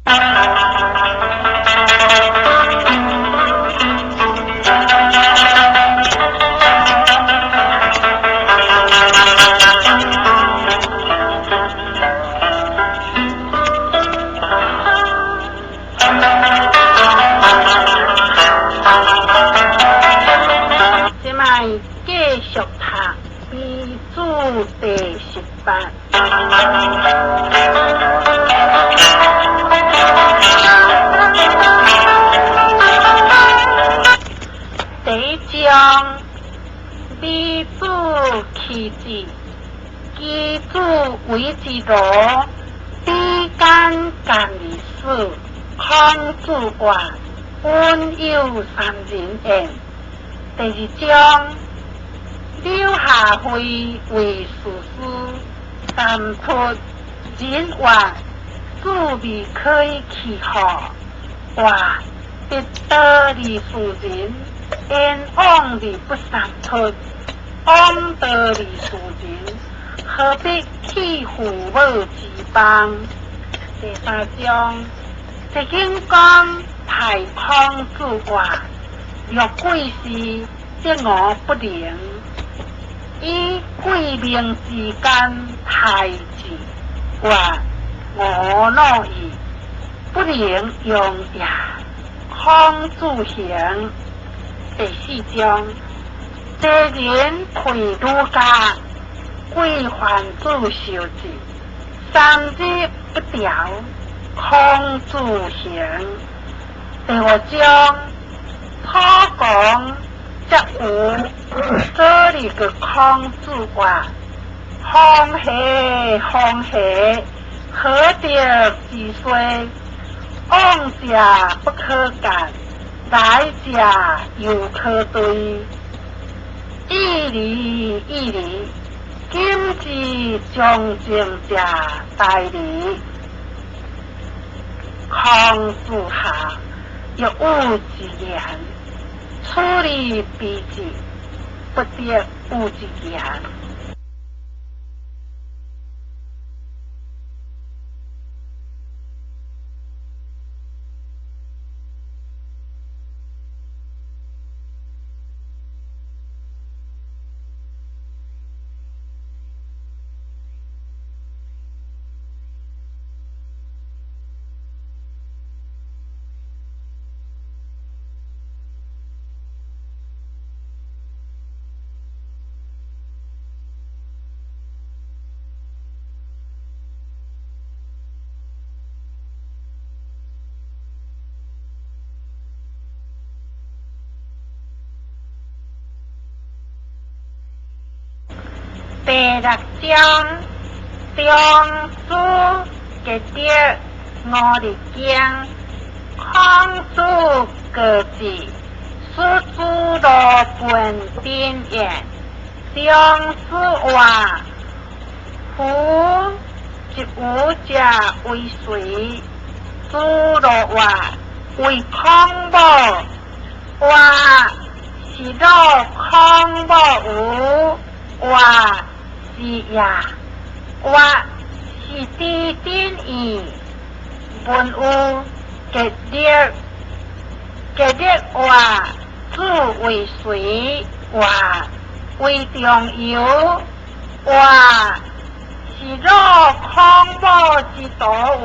這擺繼續讀《悲子》第十八。第一章，美子棄子，其子為之羅，比干干而死。孔子話：恩有三人焉。第二章，柳下惠為士師，三出人話，子未可以去乎？話得道而事仁，焉往而不三出？往道而事仁，何必棄父母之邦？第三章，齊景公派孔子話：若貴事，則吾不能。以貴命之間待之，話吾樂矣，不能用也。孔子行。第四章，齊人退儒家，規範子受制，三日不調。孔子行。第五章，楚公則有做了個孔子話：風兮風兮，何德之衰？往者不可諫，來者猶可追。義理義理，今之將政者大理。孔子下，欲有之言，處理彼之，不得有之言。第六章，中書結德五日經，孔子告子，使子路問鼎焉。中書話：夫一有者為誰？子路話：為孔母。話是若孔母無？話是也，話是知鼎矣。問有結德，結德話子為誰？話為仲由。話是若孔母之徒無？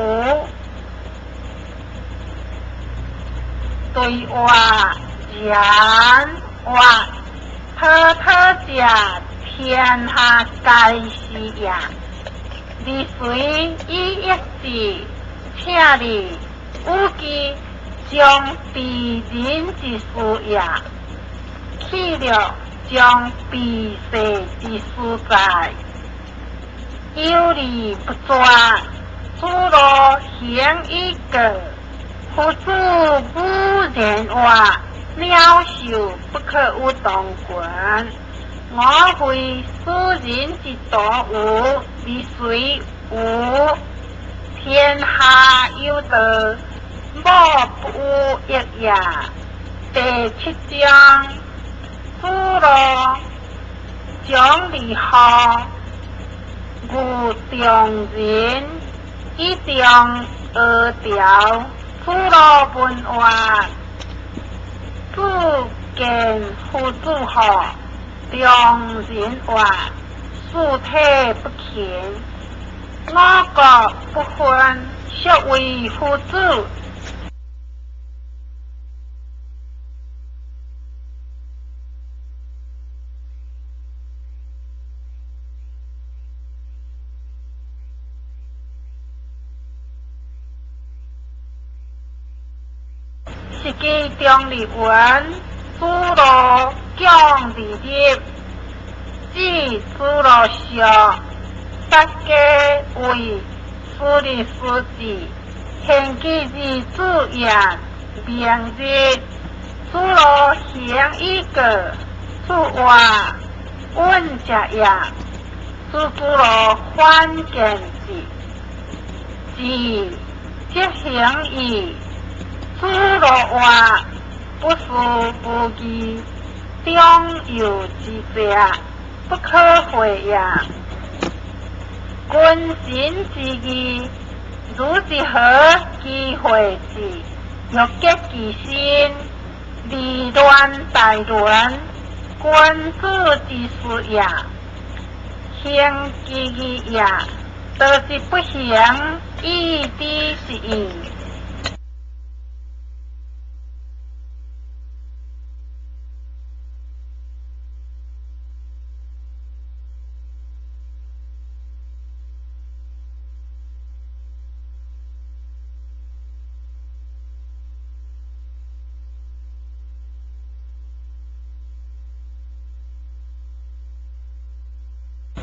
對話然話滔滔者，天下皆是也。離隨以益智，請你有其將鄙人之事也，去了將鄙世之事哉。有利不抓，子路行以告。夫子無言話，鳥獸不可與同群。我非斯人之徒無，離隨無？天下有道，無不有益也。第七章，子路將離學，遇中人，以中学潮，諸羅文話，子見夫子號，中人話，四體不勤，五穀不分，孰為夫子？是其中立文，子路讲而入，子子路上，八家为私立私子，献其二子言，明日子路行以过，子曰：稳者也。子子路反见之，子则行矣。子路曰：不思不义，中有之者，不可废也。君臣之义，如之何其会之？欲结其心，利乱大伦，君子之事也。行其义也，道之不行，以知之义。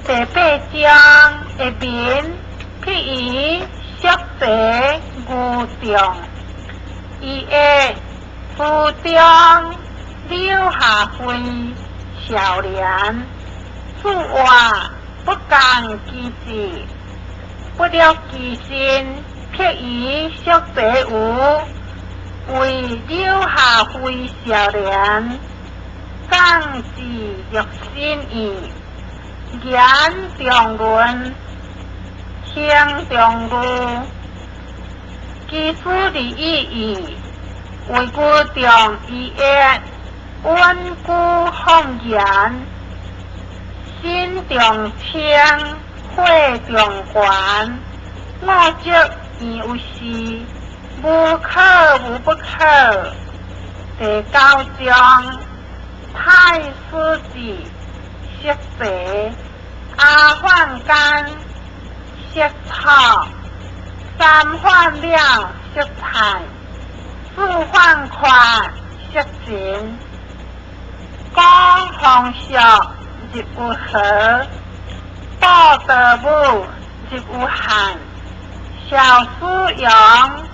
第八章的民，譬如色泽牛众，伊的书中柳下惠少年，子曰：不共其志，不了其身，譬如色泽牛，为柳下惠少年，降之欲身矣。言中论，行中路，其事而已矣。为古中一曰，温故放言，心中清，血中悬，五浊焉有时，无可无不可。第九章，太师子。色泽，阿梵干，色草，三梵了色菜，四梵宽色情，讲风俗入有河，报德母入有汉，小苏阳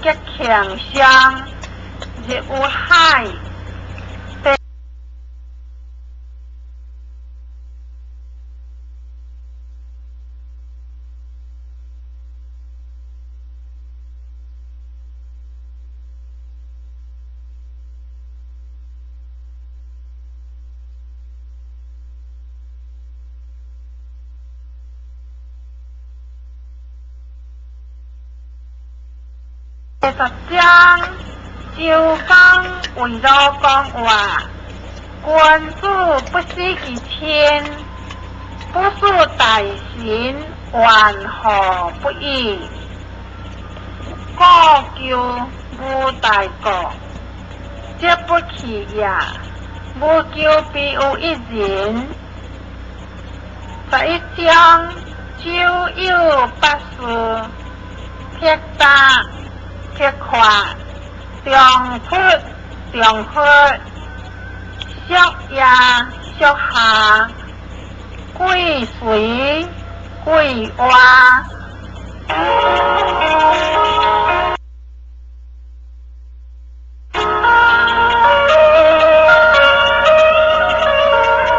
吉庆乡入有海。第十章，周公为鲁公曰：君子不失其亲，不事大臣，怨何不已？故求无大过，则不去也。无求必有一人。11章，周有八事，撇答。撇宽，中出中佛，属夜属下，贵随贵活。